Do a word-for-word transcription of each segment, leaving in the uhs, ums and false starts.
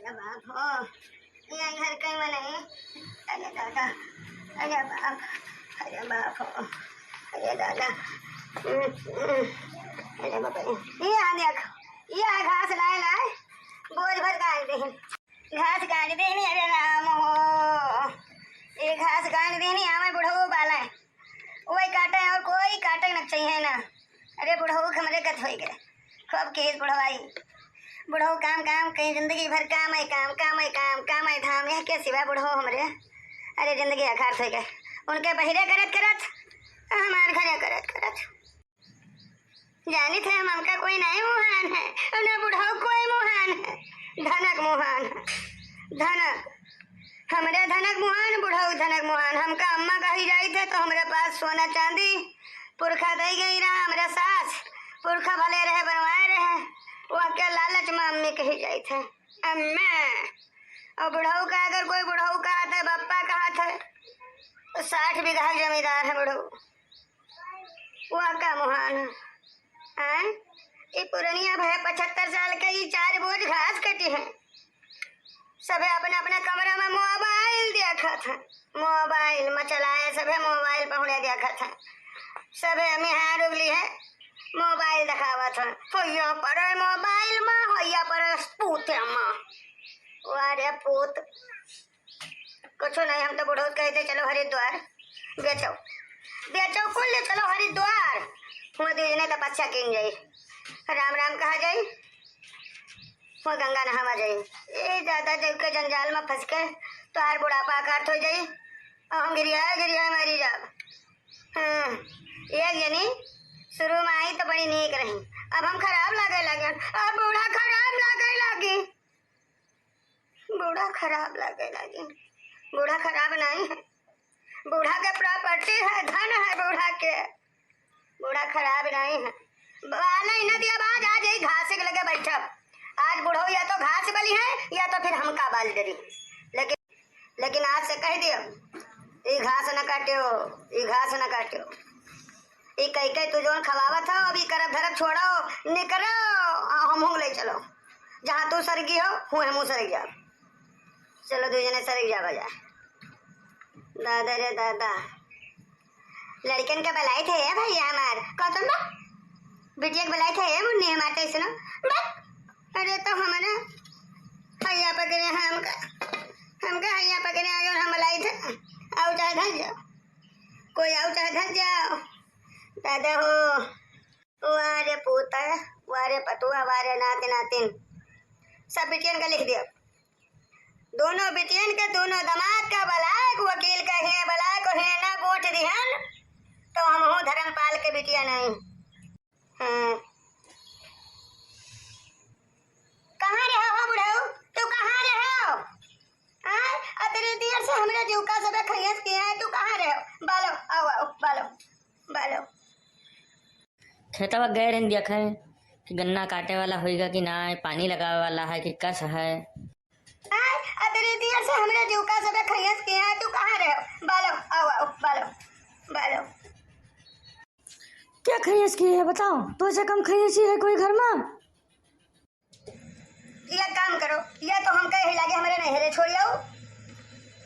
अरे बाप हो, ये घर कहीं में नहीं। अरे दादा, अरे बाप, अरे बाप हो, अरे दादा। हम्म, हम्म, अरे बाप रे। ये आ देख, ये आ घास लाए लाए, बोझ भर गाड़ दे। घास काट देनी, अरे राम हो, ये घास काट देनी, आवे बुढ़ऊ बाला है, वही काटे और कोई काटे न चाहिए ना। अरे बुढ़ऊ हमरे गत होई गए, खूब केस बुढ़वाई। बुढ़ऊ काम काम कहीं, जिंदगी भर काम है काम, काम है काम, काम है धाम, यह के सिवा बुढ़ऊ हमरे, अरे जिंदगी अखार होई गए। उनके बहिरे करत करत, हमार घरे करत करत। जानित है, हम, हमका कोई नहीं मुहान है, ना बुढ़ऊ कोई मुहान है, धनक मुहान है, धनक। हमरे धनक मुहान, बुढ़ऊ धनक मुहान। हमका अम्मा कही जाइत है तो हमरे पास सोना चांदी पुरखा दे गई रहा, हमरे सास पुरखा भले रहे, बनवाए रहे, वह के लालच में अम्मी कही जाइत है, अम्मा। और बुढ़ऊ का, अगर कोई बुढ़ऊ कहत है, बप्पा कहत है, तो साठ बीघा जमींदार है बुढ़ऊ। वह का मुहान है? हैं? ई पुरनिया भए पचहत्तर साल के, ई चार बोझ घास कटी है। सभे अपने अपने कमरा में मोबाइल देखत है, मोबाइल में चलाए, सभे मोबाइल पहुड़े देखत है। सभे मेहरारू उगली है, मोबाइल देखावत है, होइया पर मोबाइल में, होइया पर पूते में। वाह रे पूत। कुछो नहीं, हम तो बुढ़ऊ कह दे, "चलो हरिद्वार, बेचो, बेचो कुल, ले चलो हरिद्वार।" हुआ दुई जने तपस्या कीन जाई, राम राम कहा जाई, हुआ गंगा नहावा जाई। ए दादा, जब के जंजाल में फंस के तोहार बुढ़ापा अकार्थ हो जाई, और हम घिरिया घिरिया मरी जाब। हाँ, एक जनी शुरू में आई तो बड़ी नीक रही, अब हम खराब लागे लगे, अब बूढ़ा खराब लागे लगी। बूढ़ा खराब लागे लागी। बूढ़ा खराब नहीं है, बूढ़ा के प्रॉपर्टी है, धन है बूढ़ा के। बूढ़ा खराब नहीं है। बाल ही न दिया, आज, आज यही घास के लगे बैठब। आज बुढ़ऊ या तो घास बली है या तो फिर हमका बाल डरी। लेकिन, लेकिन आज से कह दियो, ई घास न काट्यो, ई घास न काट्यो। ई कई कई तू जौन खवावत हो, अब ई करब धरब छोड़ो, निकरो, आ हमहूँ ले चलो। जहाँ तू सरगी हो, हुए हमहूँ सरग जाब। चलो, दुई जने सरग जाब जा। दादा रे दादा, लड़कन के बलाई थे, ए भैया हमार, कौतुम बा? बिटिया के बलाई थे, ए मुन्नी हमार, तैसनो बा? अरे तो हमने हैया पकड़े हैं हमका, हमका हैया पकड़े हैं, अगर हम बलाई थे, आओ चाहे धर जाओ, कोई आओ चाहे धर जाओ। दादा हो, वाह रे पूता, वाह रे पतुआ, वाह रे नाती नातिन, सब बिटियन का लिख दिया। दोनों बिटियन के, दोनों दामाद का बलायक वकील का है, बलायक है ना गोठ दिहन, तो हमहू धर्मपाल के बिटिया नहीं। हाँ। कहाँ रहे हो बुढ़ऊ? तू कहाँ रहे हो? आय, अतरी देर से हमरे जीव का सबे खैस किया है, तू कहाँ रहे हो? बालो, आओ, आओ, बालो, बालो। खेतवा गए रहन देखे कि गन्ना काटे वाला होइगा कि ना, पानी लगावे वाला है कि कस है। आय, अतरी देर से हमरे जीव का सबे खैस किया है, तू कहाँ रहे हो? बालो, आओ, आओ, बालो, बालो। क्या खैस की है बताओ? तो से कम खैसी है कोई घर में? ये काम करो, या तो हमका यही लागे हमरे नैहरे छोड़ आओ,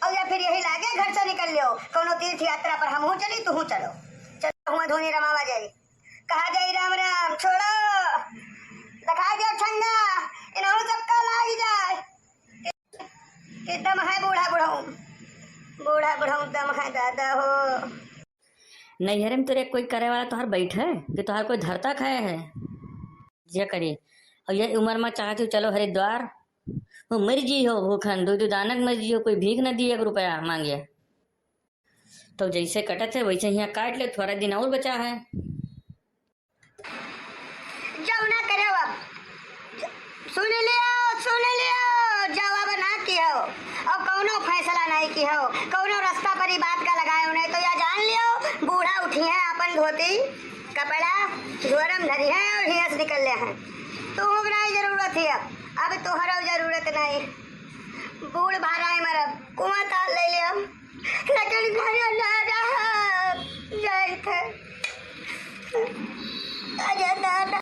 और या फिर यही लागे घर से निकल लियो, कौनो तीर्थ यात्रा पर हमहू चली, तुहू चलो, चलो हुआ धुनी रमावा जाई, कहा जाई राम राम, छोड़ो, दिखा दियो ठंडा, इनहू सबका लाग जाए। कि दम है बूढ़ा बुढ़ऊ, बूढ़ा बुढ़ऊ दम है दादा हो। नैहरे में तोरे कोई करे वाला तोहार बैठे कि तोहार कोई धरता खाए है? जे करी। और ये उम्र में चाहती हो चलो हरिद्वार, वो मर जी हो भूखन, दो दो दानक मर जी हो, कोई भीख न दिए एक रुपया मांगे। तो जैसे कटत है वैसे यहाँ काट ले, थोड़ा दिन और बचा है। जाओ ना करे अब। सुन लियो, सुन लियो, जवाब ना किहो। और कौनो फैसला नहीं किहो, कौनो रास्ता पर ई बात का लगाए, नहीं तो या जान लियो, बूढ़ा उठी है, अपन धोती कपड़ा झोरम धरी है और हियस निकल ले है। तू नहीं जरूरत है अब, अब तोहरो जरूरत नहीं। बूढ़ भारा है मरब, कुआं ताल ले ले हम, लेकिन घर ना रहा जाइत है। अरे दादा।